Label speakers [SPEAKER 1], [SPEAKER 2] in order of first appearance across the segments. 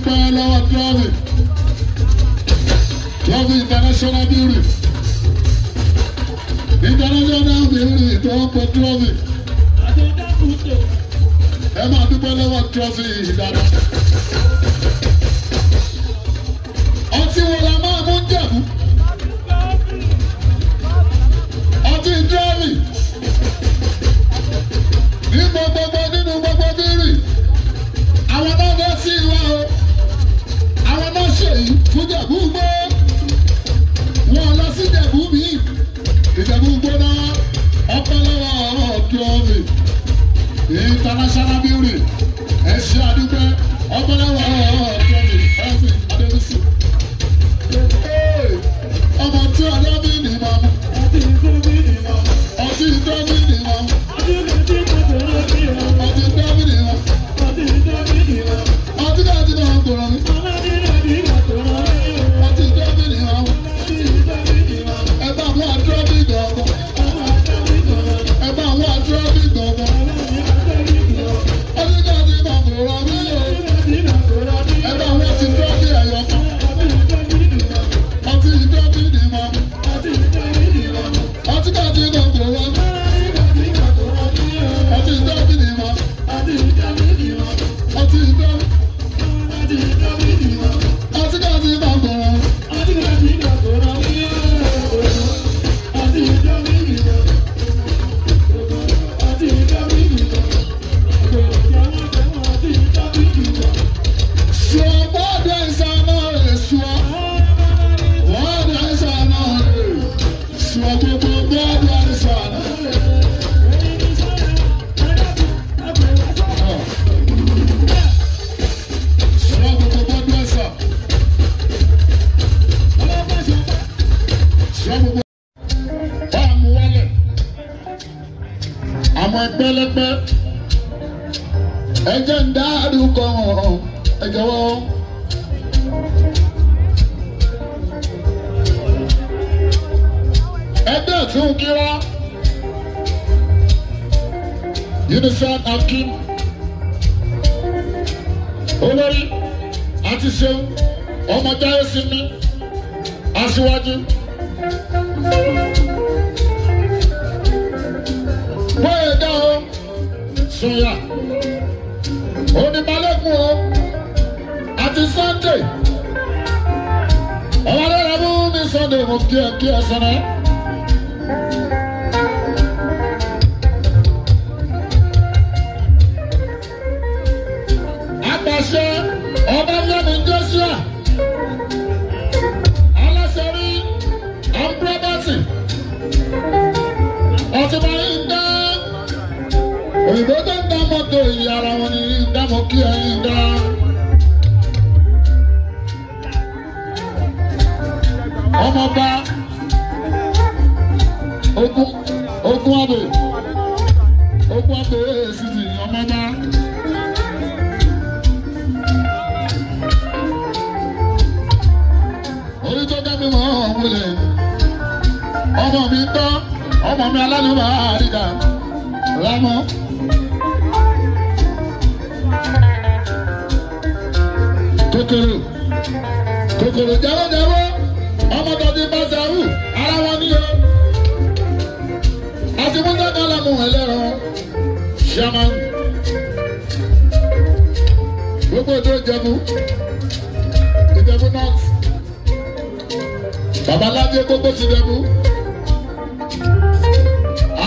[SPEAKER 1] dúpẹ́ lọ́wọ́ Trọ́fì. Trọ́fì International Beauty. International Beauty tó ń pọ̀ Trọ́fì. Ẹ máa dúpẹ́ lọ́wọ́ Trọ́fì dáadáa. Ọtí wo la máa mú Jẹ̀bú? Ọtí Trọ́fì. Ní gbogbogbò nínú gbogbo bírì. Àwọn náà dé sí ìwà o. Àwọn náà ṣèyí fún Jẹ̀bú gbó. Wọ́n lọ sí Jẹ̀bú mi. Ìjẹ̀bú gbóná ọpẹ́ lọ́wọ́ Trọ́fì. International Beauty. Ẹ ṣé àdúpẹ́ ọpẹ́ lọ́wọ́ Trọ́fì. Trọ́fì Adébísí. Ọmọ tí ọlọ́bí ni màmú. Ọtí Trọ́fì ni màmú. Ọtí Trọ́fì ni màmú. Ọtí náà ti náà gbòòrò mi. Ọtí Trọ́fì ni màmú. Ẹ bá wọn Trọ́fì gbọ̀ngàn. Ẹ bá wọn Trọ́fì gbọ̀ngàn. Ọtí náà ti náà gbòòrò mi. Ẹ bá wọn ti Trọ́fì ẹ̀yọ̀ kan. Ọtí Trọ́fì ni màmú. Ọtí náà ti náà gbòòrò mi. Ọtí Trọ́fì ni màmú. Ọtí Trọ́fì. Ọtí náà ti náà gbòòrò mi. Àwọn ẹgbẹ́lẹ́gbẹ́ ẹ jẹ́ ń dá àdúgbò wọn ẹ jọ̀wọ́. Ẹgbẹ́ ọ̀tún kíra Unison Akim olórí àti Ṣeun ọmọ Táyé Sinmi aṣíwájú. Bóyá dá o sùnyà oníbalẹ̀kùn o àti Sunday ọmọ rẹ̀ mú mi Sunday mo kí ẹ kí ẹ sọ̀rọ̀. Apàṣẹ Ọbáfẹ́mi Joshua aláṣẹrí ambrobati ọtúnba yìí ń dá òyìnbó tó ń dá mọ́tò ìyá ara wọn ni ń dá mọ́ kí ẹyin dá. Ọmọọba ogun abè ogun abè èsìsì ọmọọba. Orí tó dá mi mọ́ ọ̀hún lẹ̀ ọmọ mi tọ́ ọmọ mi alálùbá àríkà lámọ́. Kòkòrò kòkòrò jáwójáwó ọmọ tó ti bá sàrù ara wọn ní o. Àti Musa Kálàmù ẹlẹ́rọ ṣàmán. Gbogbo ètò Ìjẹ̀bú Ìjẹ̀bú North. Babaláde gbogbo ti Ìjẹ̀bú.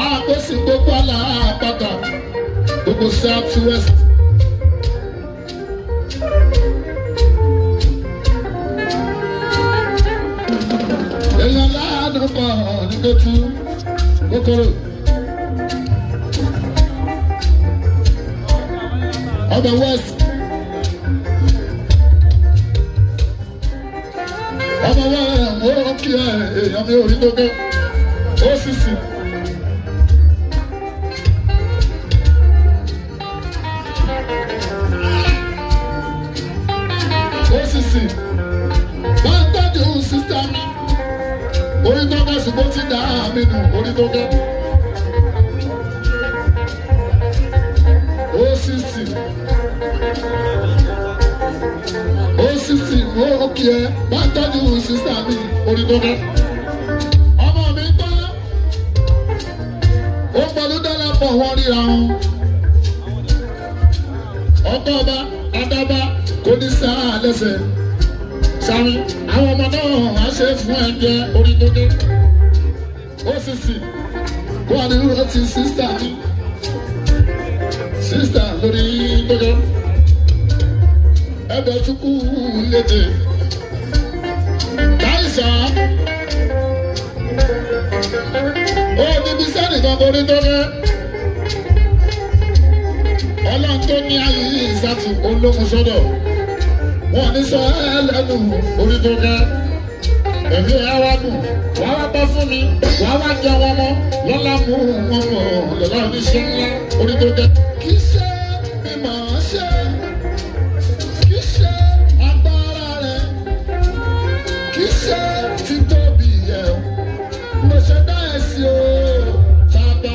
[SPEAKER 1] Àpèsè gbogbo àlà àpáta gbogbo South West. Èèyàn láàánú kan ní kótó kókóró. Ọbẹ̀ West. Ọmọ wa ó kí ẹ èèyàn mi ò rí gbogbo ó sì sì. Ó sì sì. Wọ́n ń tọ́jú sísá mi. Orí tó bá ṣùgbọ́n ti dá mi nù orí tó gẹ́. Ó sì sì. ó kí ẹ bá ń tọ́jú sísá mi orí tó dé. Ọmọ mi gbọ́ ó pẹ̀lú dọ́là pọ̀ wọ́n ríra wọn. Ọkọ ọba adába kò ní sáà lẹ́sẹ̀. Sáré àwọn ọmọ náà á ṣe fún ẹ jẹ orí tó dé. Ó sì sì kó àdúrà ti sísá mi. Sísá lórí tó dé. Ẹbẹ̀ tún kú lédè. Táìsà ó níbi sẹ́nìkan kò ní tó dé. Ọlọ́run tó ní ayé ìsàtù olókun sọ́dọ̀. Wọ́n ní sọ ẹ́ lẹ́nu orí tó dé. Ẹ̀mí ẹ̀ wá dùn, wàá wá bọ́ fún mi, wàá wá jẹ wọn mọ́, lọ́lá mú wọn mọ̀, lọ́lá oníṣẹ́ ńlá orí tó dé. Kì í ṣe mímọ̀ ṣe. Kì í ṣe títóbi ẹ̀ mo ṣe dá ẹ sí o bàbá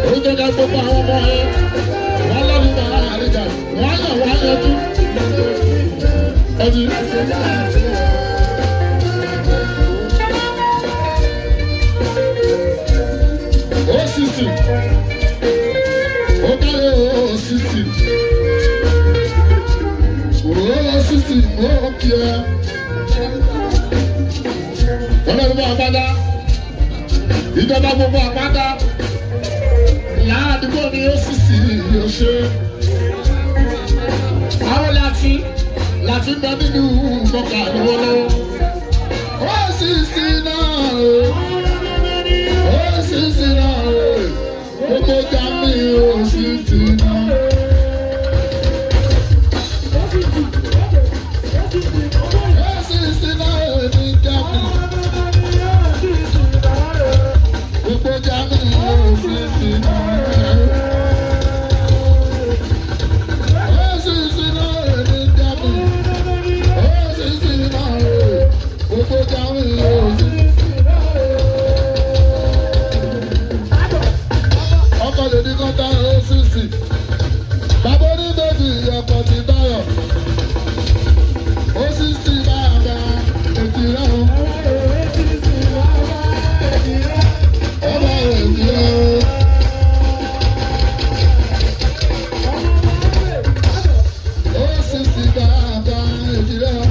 [SPEAKER 1] orí tó dá gbogbo àwọn ọmọ ẹ wọn lọ́dún bàrà àríjà wọn yàn wọn yọjú ọdún. Ó sì sì ó kárí ó sì sì. Sísì mọ́ kí ẹ. Wọ́n lọ gbogbo àpáta. Ìjọba gbogbo àpáta. Ìyá àdúgbò ni ó sísì yóò ṣe. Àwọn láti láti bẹ nínú mọ́kà lọ́wọ́lọ́wọ́. Ó sísì náà o. Ó sísì náà o. Gbogbo jami ó sísì náà. Bàbá oníbejì ọkọ̀ ti báyọ̀. Ó sì sì bàbá èjì rẹ̀ o. Ọba èjì rẹ̀ o. Ó sì sì bàbá èjì rẹ̀ o.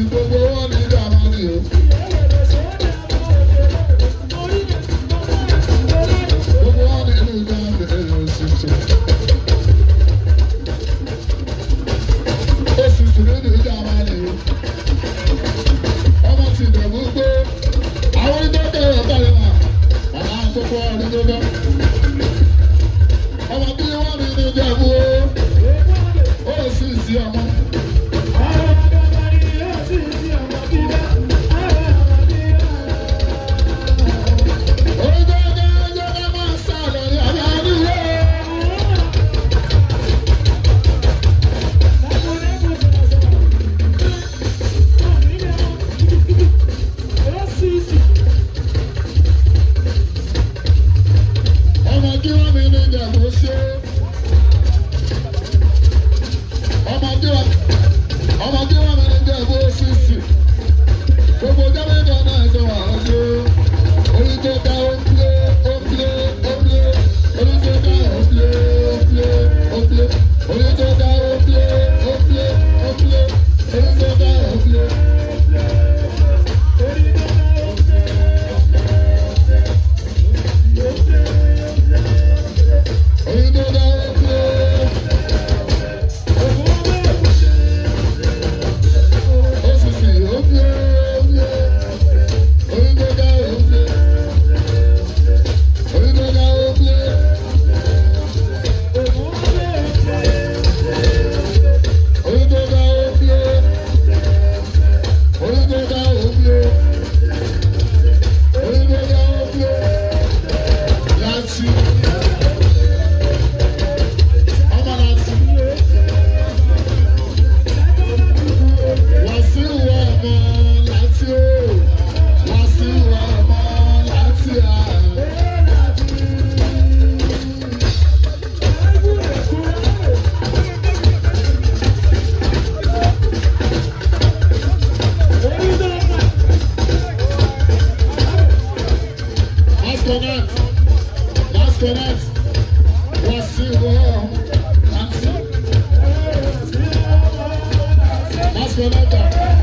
[SPEAKER 1] Gbogbo wọn ní ìdààmú o. Gbogbo wọn ní ìdààmú o. Ó sì sì nínú ìdààmú o. Ọmọ ti dẹ̀bú gbé. Àwọn onídọ́gbẹ́ rẹ̀ bẹ̀rẹ̀ wà. Bàbá àkókò onídọ́gbẹ́. Ọmọ bí wọ́n ní ìdẹ̀bú o. Ó sì sí ọmọ. Ọmọ tí wọ́n mi ní ìjẹ̀bú ṣe. Ọmọ tí wọ́n. Àgbàlagbà.